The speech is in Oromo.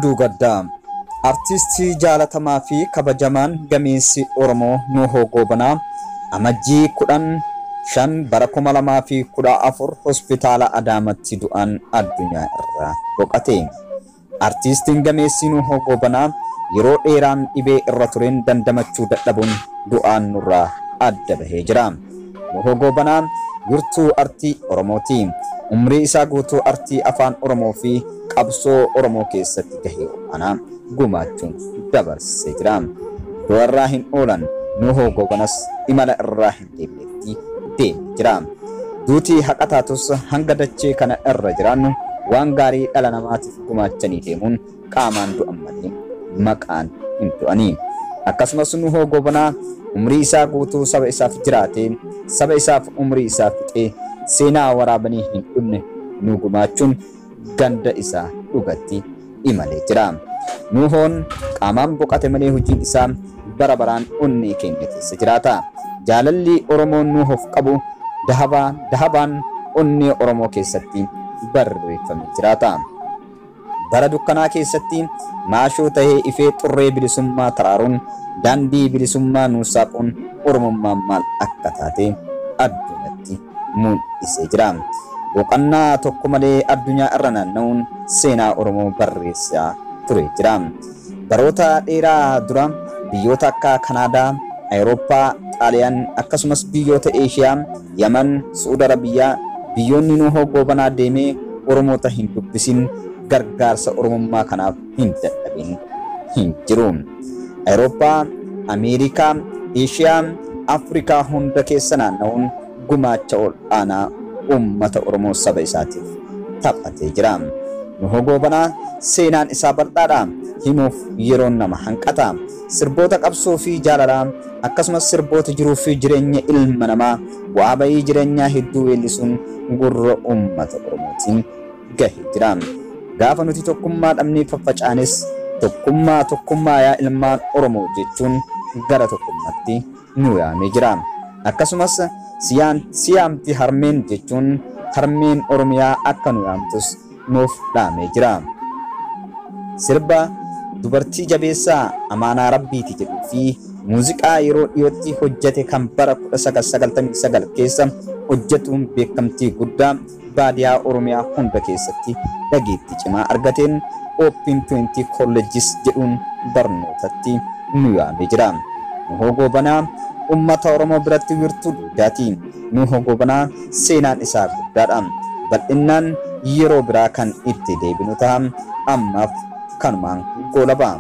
Oduu gaddaa. Artiistii jaalatamaa fi kabajamaan gameessi Oromoo Nuhoo Goobanaa Amajjii 10/5 bara 2014 hospitaala Adaamaatti du'aan addunyaa irraa boqote. Artiistiin gameessi Nuhoo Goobanaa yeroo dheeraan dhibee irra tureen dandamachuu dadhabuun du'aan nurraa adda bahee jira. Nuhoo Goobanaa wirtuu artii Oromooti. Umrii isaa guutuu artii afaan Oromoo fi qabsoo Oromoo keessatti gahee olaanaa gumaachuun dabarsee jira. Du'arraa hin oolan Nuhoo Goobanas imala irraa hin deebinetti deemee jira. Duutii haqa taatus hanga dachee kana irra jiraannu waan gaarii dhala namaatiif gumaachanii deemuun qaamaan du'an malee maqaan hin du'anii. Akkasumas Nuhoo Goobanaa umrii isaa guutuu saba isaaf jiraatee saba isaaf umrii isaa fixee seenaa waraabanii hin dhumne nu gumaachuun ganda isaa dhugatti imalee jira. Nuhoon qaamaan boqate malee hojiin isaa bara baraan onnee keenya keessa jiraata. Jaalalli Oromoon Nuhoof qabu dahabaan onnee Oromoo keessatti barreeffamee jiraata. Bara dukkanaa keessatti maashoo tahee ifee xurree bilisummaa taraaruun daandii bilisummaa nuu saaquun Oromummaan maal akka taate addunyaatti mul'isee jira. Boqonnaa tokko malee addunyaa irra naanna'uun seenaa Oromoo barreessaa ture jira. Baroota dheeraa dura biyyoota akka Kanaadaa, Awurooppaa, Xaaliyaan akkasumas biyyoota Eeshiyaa, Yaman, Su'uud Arabiyaa biyyoonni Nuhoo Goobanaa deemee Oromoota hin dubbisin gargaarsa Oromummaa kanaaf hin dadhabin hin jiru. Awurooppaa, Ameerikaa, Eeshiyaa, Afrikaa hunda keessa naanna'uun gumaacha ol aanaa uummata Oromoo saba isaatiif taphatee jira. Nuhoo Goobanaa seenaan isaa bal'aadha. Himuuf yeroon nama hanqata. Sirboota qabsoo fi jaalalaa akkasumas sirboota jiruu fi jireenya ilma namaa bu'aa bayii jireenyaa hedduu weellisuun gurra uummata Oromootiin gahee jira. Gaafa nuti tokkummaa dhabnee faffacaanes tokkummaa tokkummaa yaa ilmaan Oromoo jechuun gara tokkummaatti nu yaamee jira. Akkasumas siyaamti harmeen jechuun harmeen Oromiyaa akka nu yaamtus nuuf dhaamee jira. Sirba dubartii jabeessaa amaanaa rabbiiti jedhuu fi muuziqaa yeroo dhiyootti hojjete kan bara 1999 keessa hojjetuun beekamtii guddaa baadiyaa Oromiyaa hunda keessatti dhageettii cimaa argateen Open 20 Colleges jedhuun barnootatti nu yaamee jira. Nuhoo Goobanaa uummata Oromoo biratti wirtuu dugdaati. Nuhoo Goobanaa seenaan isaa guddaadha. Bal'innaan yeroo biraa kan itti deebinu ta'a. Ammaaf kanumaan goolaba.